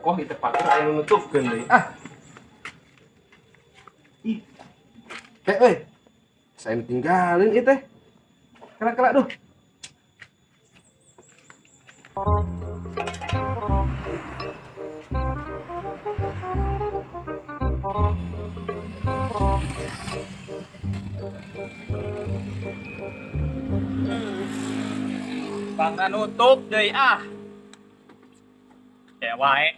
Kokoh itu pagar aya nu nutupkeun deui. Ah. Ih. Teh euy. Saya tinggalin ieu teh. Kela-kela duh. Bangga nutup deui ah. Ya wae.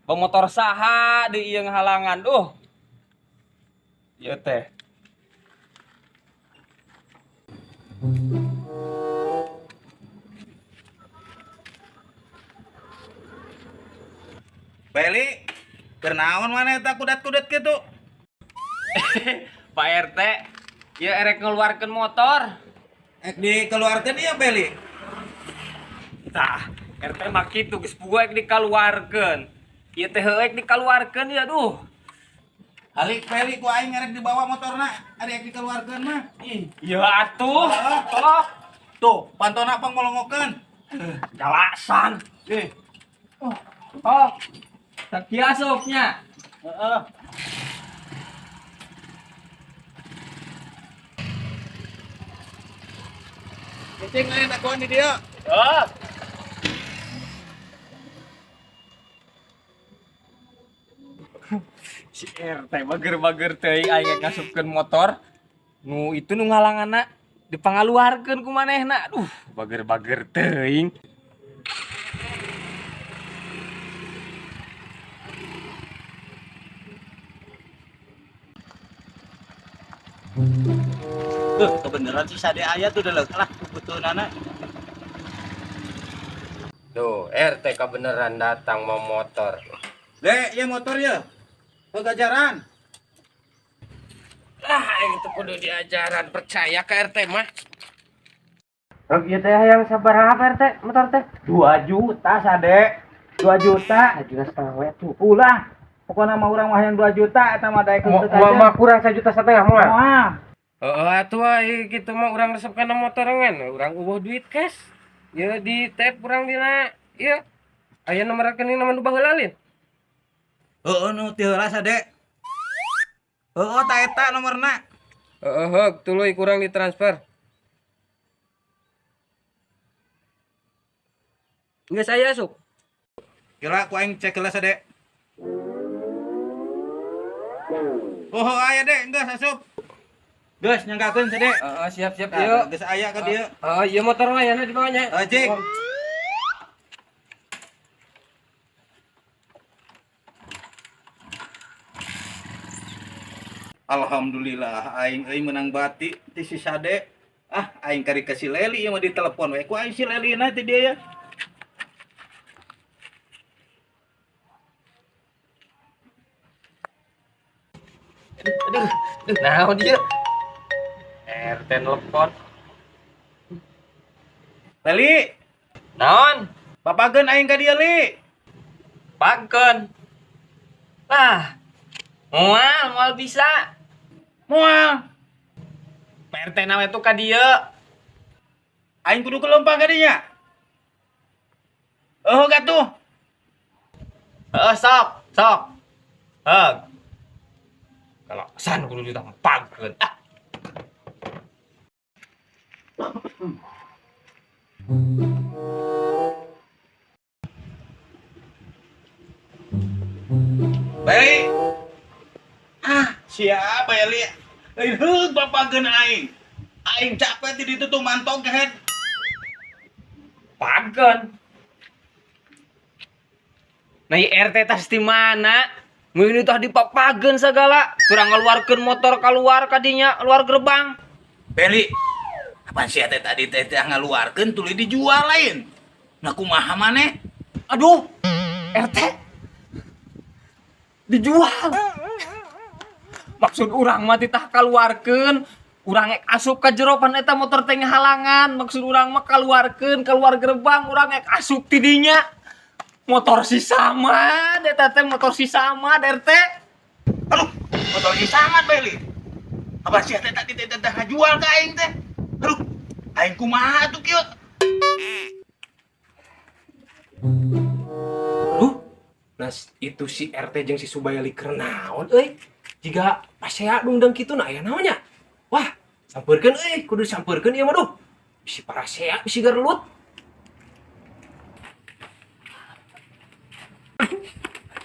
Bawa motor saha deui ieu ngahalangan duh. Ieu teh. Beli, keur naon mana eta kudat-kudat kitu? Pak RT, ieu erek ngeluarkeun motor. Ek dikeluarkeun ieu Beli. Tah, RT mah kitu geus puguh ek dikaluarkeun. Ieu teh heueuh ek dikaluarkeun ieu duh. Halik Beli ku aing erek dibawa motorna, ari ek dikeluarkeun mah. Ih, ieu atuh. Tolong. Tuh, pantona pangmolongokeun. Jalasan. Eh, Oh. Sakieu asupnya. heeh. Cicing lain dagoan di dieu. Oh. Si RT bager-bager teuing aing ngasupkeun motor. Nu itu nu ngalanganna dipangaluarkeun ku manehna. Aduh, bager-bager teuing. Tuh, kebenaran sih sade aya tuh udah lah kebutuhanana. Tuh, RT kebenaran datang mau motor. Dek, ieu motor ya. Pegajaran. Lah, aing teu kudu diajaran percaya ke RT mah. Oh, ieu teh hayang sabaraha Pak RT motor teh? 2 juta sade. 2 juta. 1,5 juta we tuh. Ulah. Pokoknya mah urang mah hayang 2 juta eta mah daek Mau mau kurang 1,5 juta moal. Moal. Heeh atuh ai kitu mah urang resep kana motor ngan, urang eueuh duit cash. Ieu di tap urang dina ieu. Aya nomor rekening nama nu baheula lin. Heeh nu ti heula sade. Heeh ta eta nomorna. Heeh heug tuluy kurang ditransfer. Geus aya asup. Kira ku aing cek heula sade. Oh, aya dek, geus asup. Geus nyangkakeun sade. Heeh siap-siap Nah, ieu. geus aya ka dieu. Heeh ieu motor mah ayana di bawahnya. Heeh, cik. Alhamdulillah aing euy menang bati ti si Sade. Ah, aing kari ka si Leli ieu mah ditelepon we. Ku aing si Leli na ti dia ya. Aduh, aduh, naon ieu? RT nelpon. Leli, Naon? bapageun aing ka dieu Li. Pageun. Lah. Moal, moal bisa. Moal. Pak RT na we tuh ka dieu. Aing kudu kelempang ka dinya. Oh, gatuh. Heeh, sok, sok. Heug. Kalau san kudu ditampagkeun. Ah. Beli. Ah, siapa ya Li? Lain heug bapageun aing. Aing capek ti ditu tuh mantog kehed. Pageun. Nah, ieu RT tas di mana? Mun tah dipapageun segala, kurang ngeluarkeun motor keluar kadinya, luar gerbang. Beli. Apaan sih teh tadi teh teh ngaluarkeun tuluy dijual lain. Nah kumaha maneh? Aduh, RT dijual. Maksud urang mah titah kaluarkeun, urang ek asup ka jero pan eta motor teh ngahalangan. Maksud urang mah kaluarkeun keluar gerbang, urang ek asup ti dinya. Motor si Samad, eta teh motor si Samad RT. Aduh, motor si Samad Beli. Apa sih teh tadi teh teh ngajual ka aing teh? Aduh, aing kumaha atuh kieu? Aduh, Nah, itu si RT jeung si Subayali keur naon euy? Jiga pasea dungdeng kitu, nah aya naonnya? Wah, sampeurkeun euy, kudu disampeurkeun ieu mah duh. Bisi parasea, bisi gerelut.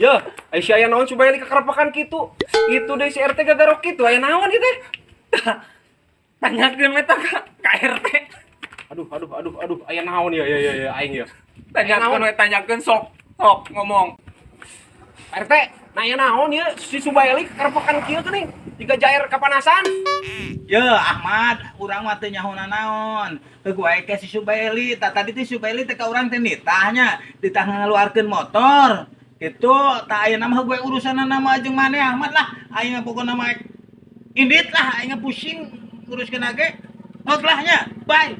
Ya, ai si aya naon Subayali kekerapakan kitu? Itu deh si RT gagarok kitu, aya naon ieu teh? Tanyakeun eta ka RT. Aduh, aduh, aduh, aduh, aya naon ya, ya, ya, ya, aing ya. Tanyakeun we, tanyakeun sok. Sok ngomong. RT, nah aya naon ya si Subayali kekerapakan kieu geuning? Jiga jair kapanasan. Ye Ahmad, urang mah teu nyaho naon. Heug wae ke si Subaeli, tah tadi teh Subaeli teh ka urang teh nitahnya, nitah ngaluarkeun motor. Gitu, tah ayeuna mah heug wae urusanna mah jeung maneh Ahmad lah. Aing mah pokona mah indit lah, aing mah pusing nguruskeun ge. Heug lah nya, bye.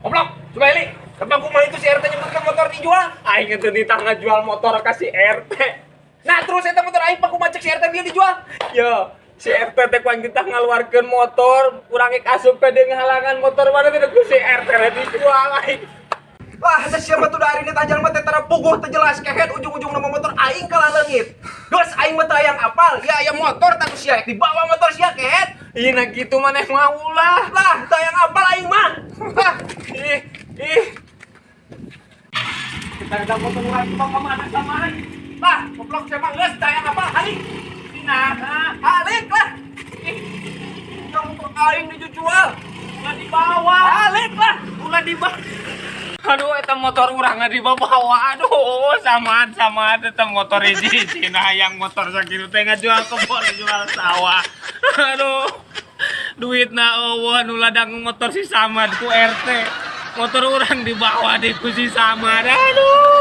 Goblok, Subayali, kenapa kumaha itu si RT nyebutkan motor dijual? Aing teu nitah ngajual motor ka si RT. Nah, terus eta motor aing paku macek si RT dia dijual. Yo, si RT teh ku aing titah ngaluarkeun motor, urang ek asup ka deung halangan motor mana teh ku si RT teh dijual aing. Wah, ada siapa tuh dari ini tajal mah teh tara puguh teh jelas kehed ujung-ujung nama motor aing kalah leungit. Dos aing mah teu hayang apal, ya aya motor tah sia dibawa motor sia kehed. Ih, nah gitu maneh mah ulah. Lah, teu hayang apal aing mah. Lah, Ih, ih. Kita ada motor urang dibawa ka mana samaan? Lah, goblok sia mah geus teu hayang apal halik. Nah, Halik lah. Ih, yang motor aing dijual. ulah dibawa. Halik lah. Ulah dibawa. Aduh, eta motor urang dibawa. Aduh, samaan samaan eta motor hiji Cina yang motor sakitu teh ngajual kebon, jual sawah. Aduh. Duitna eueuh nu ladang motor si Samad ku RT. Motor urang dibawa di ku si Samad. Aduh.